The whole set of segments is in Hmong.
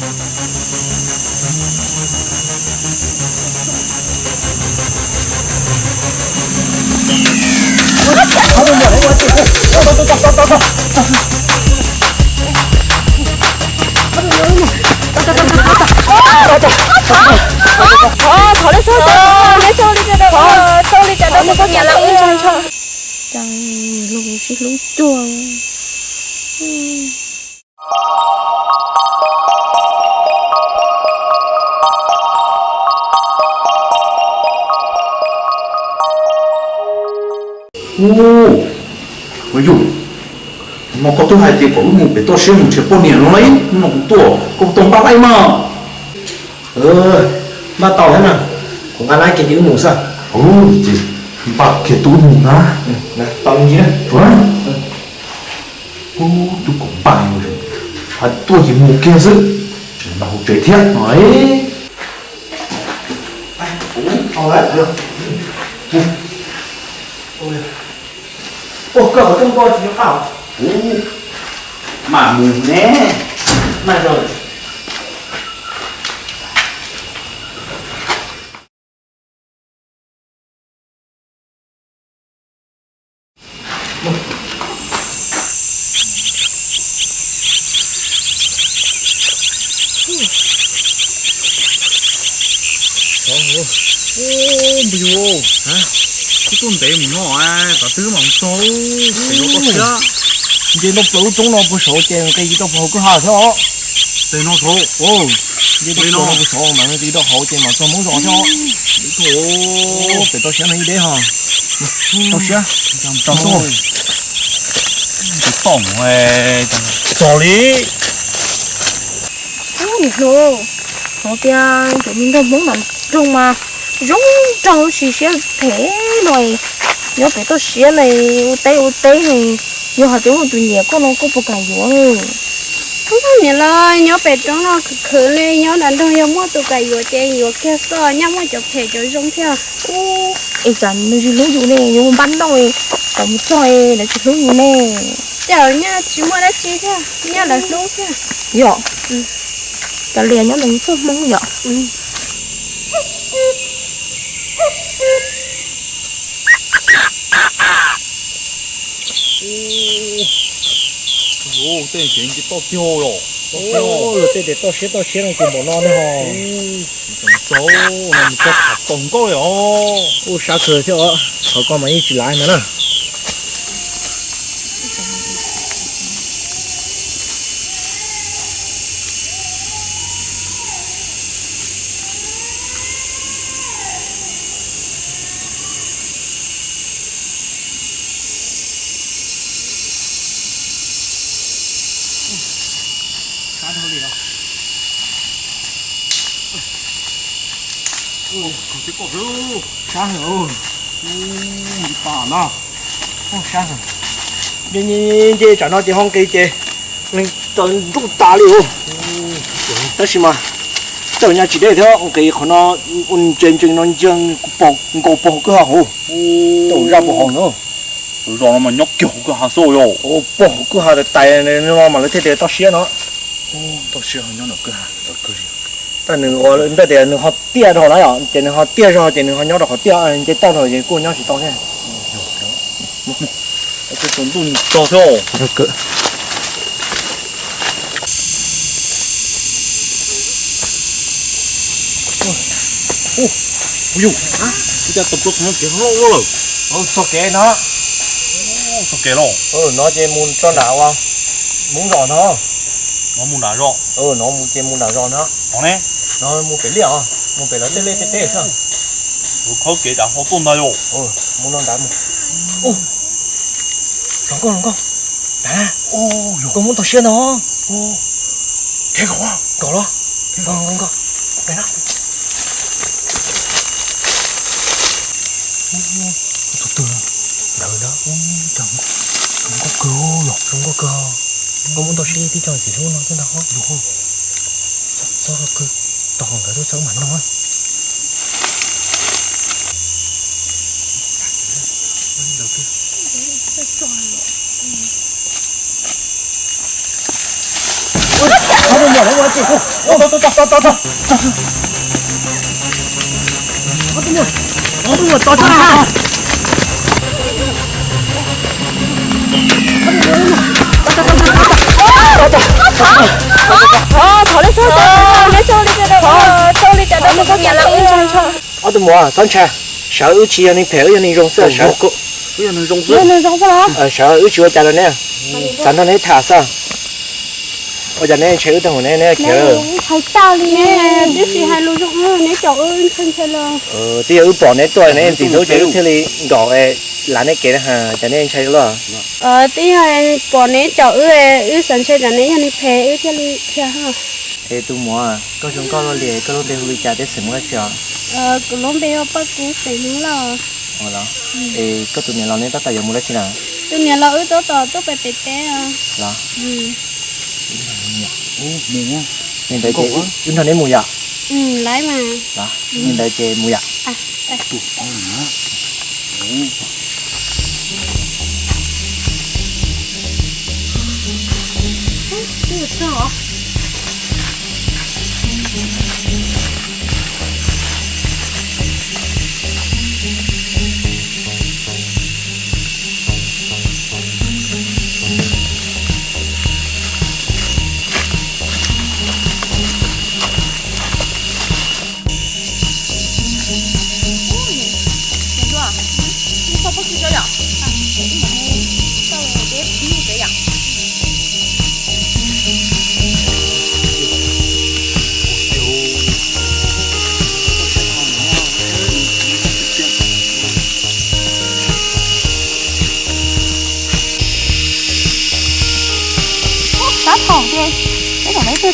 Thov lub xauj, lub xauj li cas rau, xauj li cas rau, xauj li cas rau. Cas lus sib hlub cuag. Ub, ua yus, no koj twb hais tias kom wb mus pem toj siab mus nrhiav poj niam no lauj, hnub no kuv tuaj koj tau npaj laij mas. Npaj tau thiab na, kuv nqa nab kiag ces wb mus xwb. Ces npaj kiag tuaj wb mus na. Tau me ntsis na. Ub, twb kom npaj, hais tuaj ces mus kiag xwb, tseem npaj hauv tsev thiab no. Ua koj qhov rooj koj tsis nco qab. Ub, mam mus ne, mam zoo. Ub, npawg Yus, koj tuaj ntev mus no, tas twg mam mus txog pem no toj siab. Nce toj plaws lub roob no puag saud ces nqis tsis tau puag hauv kwj ha thiab os. Pem no saud. Nce toj plaws no puag saud mas nqis tsis tau hauv ces mam txog Hmoob zos thiab os. Pem toj siab no ib deb ho. Toj siab. Txog tuaj. Txog li. Ub, niam hluas, hais tias cov me nraug Hmoob nram nroog mas zoo nraug, lub siab phem no, nyob pem toj siab no ua teb ua teb no, yog hais tias muaj tus nyiam koj no koj puas kam yuav? Ub, niam laus, nyob pem roob no khwv khwv li, nyob nram nroog yog muaj tus kam yuav ces yuav kiag xwb, nyaj muaj cov phem cov zoo thiab. Ub, es tsam nws tsis hlub yus ne, yuav mus npaj noj, kom mus txog lawv tsis hlub yus ne. Cas nyaj tsis muaj dab tsi thiab, nyaj lawv hlub thiab. Yog, cov lias nyob ntawm txoj hmoob yom. Tej ces nce toj tiag los, luag tej tias toj siab toj siab no ces npaum no ne ho. Txog no mus txog tham txaus nkauj li os. Ub, sab kawg thiab os, qhov ko mas yeej tsis lav ntag na. Sab dhau li os. Sab heev. Nce tas na. Sab heev. Nce nce nce tsam no ces ho nqis ces nws tawm ntuj tas li os. Tab sis mas txawm nyaj tsis deb thiab, nqis qhov no ua ntse ntsees no ntsia nkaus puag hauv kwj ha hauv. Tau zaj puag hauv na. Zos no mas nyob kiag hauv kwj ha xwb yom. Puag hauv kwj ha tais tais no mas lawv thiaj tias toj siab no. Toj siab nyob nram kwj ha. Tab nws ua ntawm tias nws ho tiaj dhau na yom, ces nws ho tiaj zog ces nws ho nyob rau qhov tiaj, nce toj dhau ces kuj nyob tsis tau thiab. Tus ntuj txog thiab. Ub, ub yus, ua cas tau plua qhov no kev loj loj lawm. Txog kev no. Txog kev los. No ces mus rau nram ua Hmoob zos no. No mus nram zos. No mus ces mus nram zos no. No ne? No mus pem liaj os, mus pem lawv tej liaj tej teb xwb. Lawv khawb kev nram ho tuaj ntag yom. Mus no nrad mus. Ub, hloov nkauj hloov nkauj. Nrad na. Koj muab tau siab no. Kev nkaum, nkaum los. Nkaum nkaum nkaum. Pem na. Tus twg? Ntawd na. Ub, cas zoo nkauj kawg los, zoo nkauj kawg. Koj muab tau siab tib co txiv hlub no thiab ntag. Txhob kawg, tos nkawd tuaj txhawb mas no. Ob tug muam, txhob ntshai, sawv wb tsis yog neeg phem, wb yog neeg zoo xwb. Sawv wb tsis ua cas rau neb, xav nrog neb tham xwb. Ua cas neb ntshai wb tag neb, neb khiav lawm? Twb yog wb pom neb tuaj, neb ntxim hlub ces wb thiaj li nkaum lav neb kev, cas neb ntshai luaj? Twb yog pom neb caum wb, wb xav ntshai tsam neb yog neeg phem wb thiaj li khiav. Es tus muam, koj zoo nkauj luaj li, koj lub npe hu li cas thiab xeem Hmoob dab tsi os? Kuv lub npe hu Paj Kub, xeem Hmoob Lauj. Es koj tus niam laus neb tab tom yuav mus dab tsi na? Tus niam laus wb tab tom tuaj pem pem teb os. Los, li ntawd ces wb nrog neb mus yom? Li ntawd ces mus yom? Tab tom ces peb kom peb tuaj tso.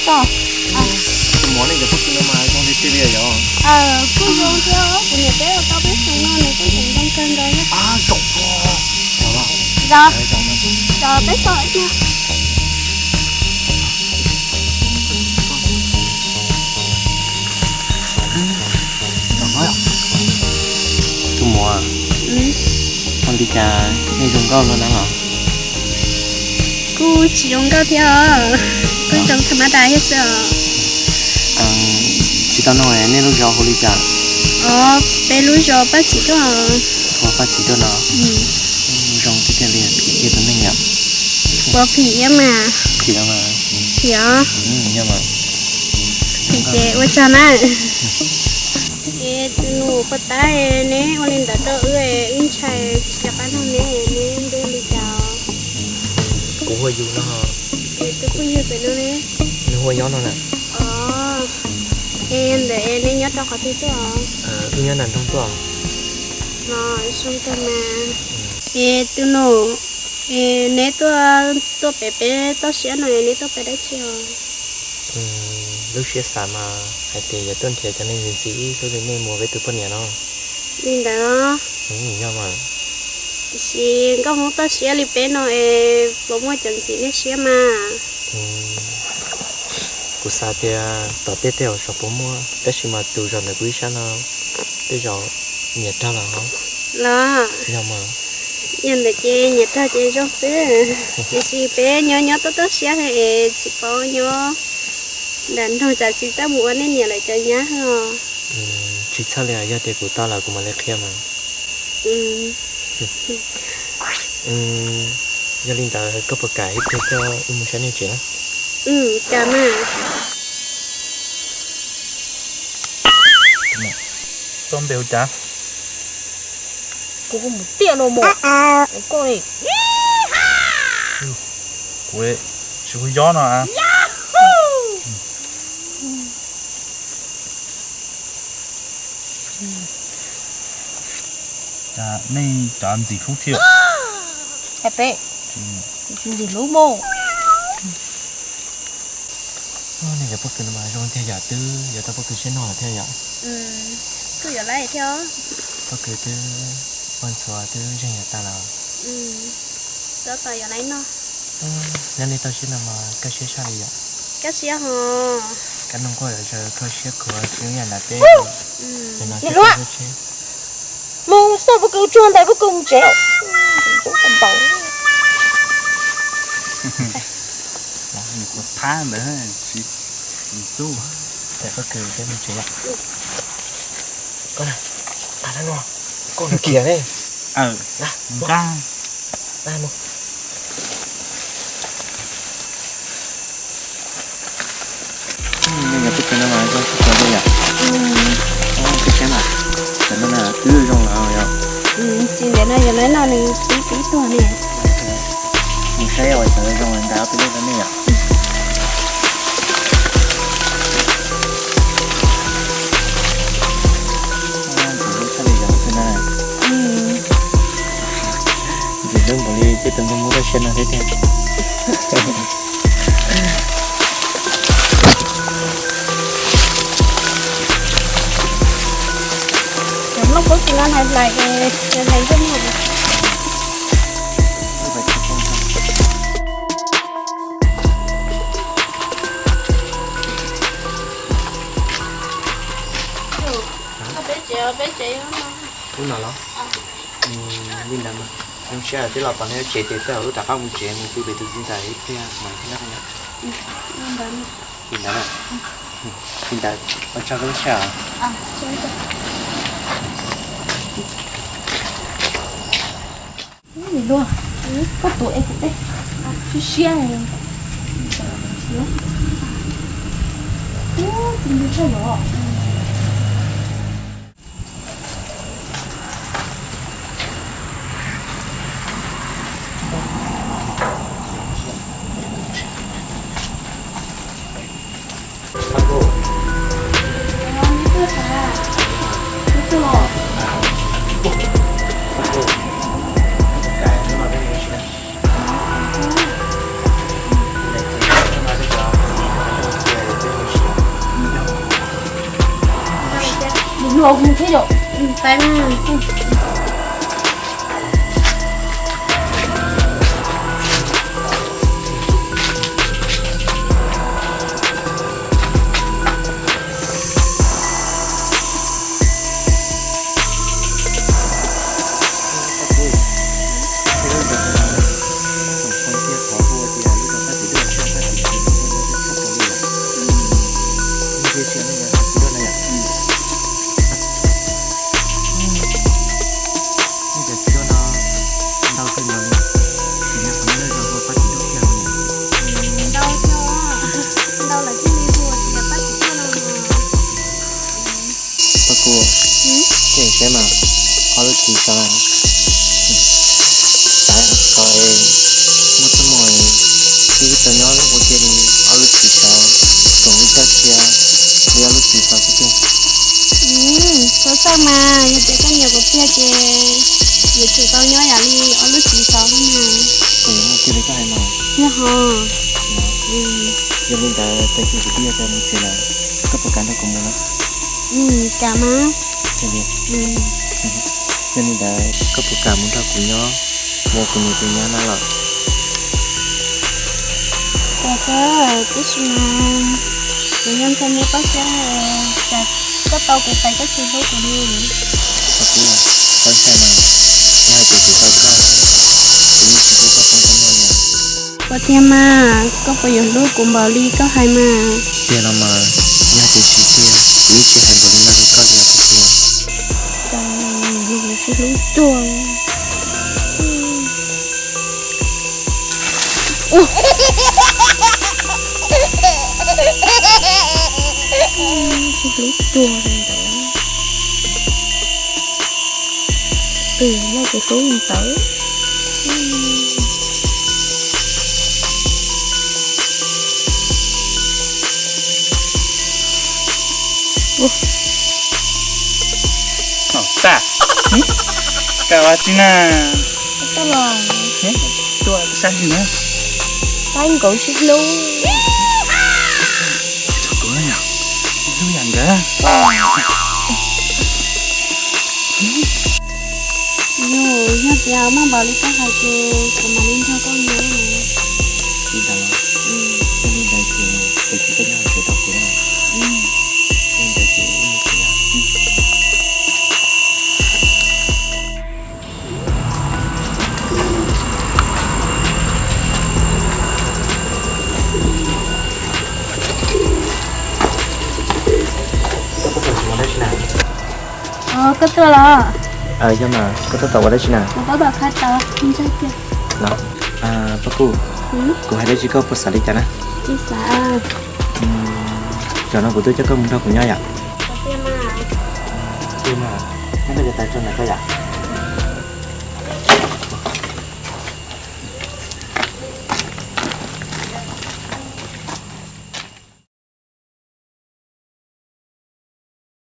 Tus muam, nej cov pob kws no mas zoo tiag tiag li yom? Kuj zoo thiab, kuv niam peb ua tau peb xeem no nws kuj tseem zoo kawg nkaus. Zos, zos peb tso ib pliag. Tus muam, ua li cas nej zoo nkauj luaj na los? Kuj tsis zoo nkauj thiab os, kuj zoo tham ma da thiab xwb os. Tsis tau nug nej lub zos hu li cas? Os, peb lub zos Paj Txim Tuaj. Hu Paj Txim Tuaj no. Zoo tiag tiag li, phim kiag tus neeg yom. Puas phim mas? Phim mas. Phim os. Phim ces ua tsaug na. Es tus nus puas tab, neb ua li ntawd rau wb, wb ntshai tsis nco qab nug neb, neb npe li cas? Kuv hu Yus no. Es tus phooj ywg pem no ne? Nws hu ua Nyob no na. Os, es ntawm es neb nyob rau qhov twg tuaj? Wb nyob nram nroog tuaj. Los zoo kawg mas. Es tus nus, es neb tuaj, tuaj pem peb toj siab no es neb tuaj pem dab tsi os? Lub siab xav mas hais tias yuav tuaj nrhiav cov neeg ntxim ntxim ib hlub li nej mus ua peb tus poj niam no. Li ntawd los? Yog mas. Tiam sis nkauj Hmoob toj siab li peb no es puas muaj cov ntxim nej siab mas? Kuv xav tias tom tej tej zaum puas muaj, tab sis mas tus zos ntawm kuv ib sab no tej zaum nyiam rag los. Los? Yog mas. Yog ntawd ces nyiam rag ces zoo xwb. Tiam sis peb nyob nyob toj toj siab es tsis paub nyob nram nroog, tsam tsis txawj mus ua nej niam lawv cov nyab os. Tsis txhawj li, yog tias kuv tau lawm kuv mam li qhia mas. Yog li ntawd koj puas kam ib pliag coj wb mus saib nej tsev na? Kam mas. Koj npe hu cas? Kuv hu Mus Tiaj no mas. Koj ne? Kuv tsis hu Yob no. Cas nej cov ntxim hlub thiab? Hais peb, tsis ntxim hlub mog. Nej cov pob kws no mas zoo tiag yom, twb yuav tau pob kws siab noj lawm thiab yom. Kuj yuav laiv thiab. Pob kws twb ua ntxhuav twb zeeg yuav tas lawm. Tab tom yuav laiv noj. Nyob nej toj siab no mas kaj siab tshaj li yom. Kaj siab hos. Kaj ntug quaj zom zaws kho siab khuav tsis zoo yam nram teb. Nim no mus xauj pob kws tsuag ntawd pob kws mus tsev. Nws kuv thab ntawd tsis Tub, ces koj kws peb mus tsev. Koj na, nqa dab no, koj nrog kiag ne. Nqa. Nej nyob pub tsev no mas zoo tshaj plaws li yom. Peb saib mas, cov no na twb zoo lawm yom. Tsis ntev no yog lawv noj nws tib tib tuag ne. Nws saib ua cov zoo nqa ob peb lub rau nej yom. Ntxim hlub tshaj li yom tus no. Ntxim hlub npaum li peb tus nplooj muab toj siab no thiab tiag. Cov nplooj kub tsis no hlais hlais, hlais ntsej muag. Peb tsev, peb tsev. Lub no los? Li ntawd mas zoo siab twb los pom nej lub tsev ces tej zaum wb rov qab mus tsev mus pw pem tus txiv ntxawm ib pliag mas thiaj noj. Li ntawd na. Li ntawd, ua tsaug koj lub sij hawm. Luag, koj tuav es kuv tej siab siab. Ub, txiv ntuj tshaj yom. Luag hu thiab yom. Ntau kawg nkaus li, ces nyob qhov no lawm zog hu pab tsis tuaj kiag li. Ntau, ntau lawm thiaj li hu tias pab tsis tuaj no. Pab kuv, ces saib mas, ob lub txiv xyov na, xav kom muaj txoj hmoo wb tau nyob ua ke li, ob lub txiv xyov koom wb coj sia li ob lub txiv xyov xwb tiag. Txhob txhawj mas, yog tias koj nyiam kuv tiag ces yuav tsum tau nyob yam li ob lub txiv xyov xwb mas. Kuv yuav muaj kiag li koj hais mas. Yog ho. Yog li ntawd tag kis kuv twb yuav tau mus tsev lawm, koj puas kam nrog kuv mus na? Kam mas. Yog li ntawd koj puas kam mus nrog kuv nyob, mus ua kuv niam tus nyab na los? Kam kawg, tab sis mas kuv yog ntxhais muaj toj siab, tsam koj tau kuv pais koj tsis hlub kuv li. Tau kuv, tau ntshai mas, yog hais tias kuv tau koj, kuv yeej tsis hlub koj tau koj no li. Puas tiag mas, koj puas yuav hlub kuv npaum li koj hais mas? Tiag los mas, yog tias tsis tiag, kuv yeej tsis hais npaum li no rau koj li os. Cas nws sib hlub cuag, sib hlub cuag li ntawd. Twb yog tus hlub ntawd. Tag, kawg ua tsi na? Tuaj los, tuaj saib na. Saib nkaus sib hlub. Txog kuv no yog hlub yam nkawd. Yog, yog tias muaj npaum li koj hais ces kuv mam li nrog koj nyob. Li ntawd los? Yog li ntawd ces, ces tsis tau nyob hauv tsev tau kuv na. Yog li ntawd ces wb mus tsev os. Koj tuaj los? Yog mas, koj tab tom ua dab tsi na? Paj Kuj, kuv hais dab tsi koj puas xav li cas na? Zaum no kuv tuaj coj koj mus nrog kuv nyob yom. Nyob rau cov tav tso ntawm koj yom.